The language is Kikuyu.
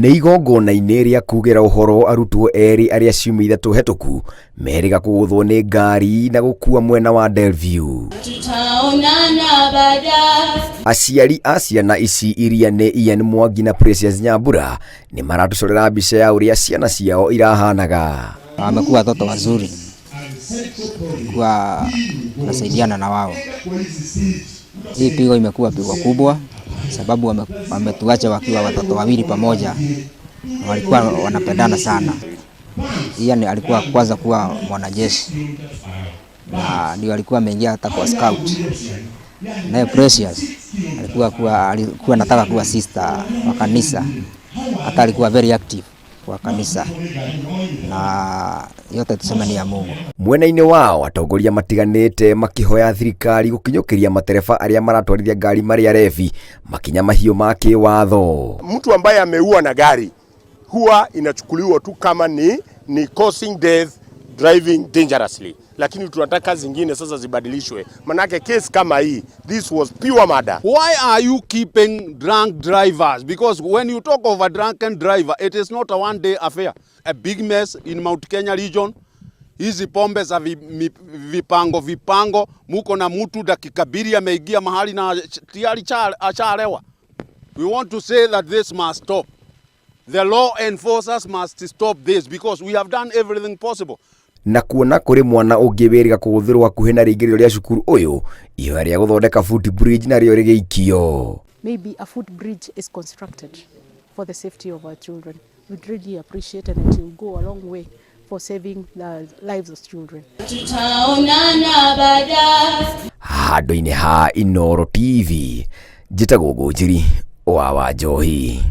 Nĩ igongona-inĩ rĩa kugĩra ũhoro arutwo erĩ arĩa ciumia 3 hetũku merĩga kũgũthwo nĩ ngari na gũkua mwena wa Delview. Tutaonana baadaye. Aciari a ciana ici iria nĩ Ian Mwangi na Precious Nyambura nĩ maratũcorera mbica ya ũrĩa ciana ciao irahanaga. Wamekuwa watoto wazuri, kuwa tunasaidiana na wao. Hii pigo imekuwa pigo kubwa, sababu wametuacha wakiwa watoto wawili pamoja, na walikuwa wanapendana sana. Ian alikuwa kwanza kuwa mwanajeshi na ndio alikuwa ameingia hata kwa scout. Naye Precious alikuwa anataka kuwa sister wa kanisa, hata alikuwa very active kwa kanisa, na yote tuseme ni ya Mungu. Mwena-inĩ wao atongoria matiganĩte makĩhoya thirikari gũkinyũkĩria matereba arĩa maratwarithia ngari marĩ arebi makinya mahiũ ma kĩwatho. Mtu ambaye ameua na gari huwa inachukuliwa tu kama ni causing death driving dangerously, lakini tunataka zingine sasa zibadilishwe, manake case kama hii, this was pure murder. Why are you keeping drunk drivers? Because when you talk of a drunken driver, it is not a one day affair. A big mess in Mount Kenya region. Hizi pombe za vipango vipango, muko na mtu dakika mbili ameingia mahali na tayari achalewa. We want to say that this must stop. The law enforcers must stop this because we have done everything possible. Na kuona kũrĩ mwana ũngĩ wĩrĩga kũgũthĩrwo hakuhĩ na rĩingĩrĩro rĩa cukuru ũyũ, ihoya rĩa gũthondeka footbridge narĩo rĩgĩikio. Maybe a footbridge is constructed for the safety of our children. We'd really appreciate and it will go a long way for saving the lives of children. Tutaonana baadaye. Handũ-inĩ ha Inooro TV, njĩtagwo Ngũnjiri wa Wanjohi.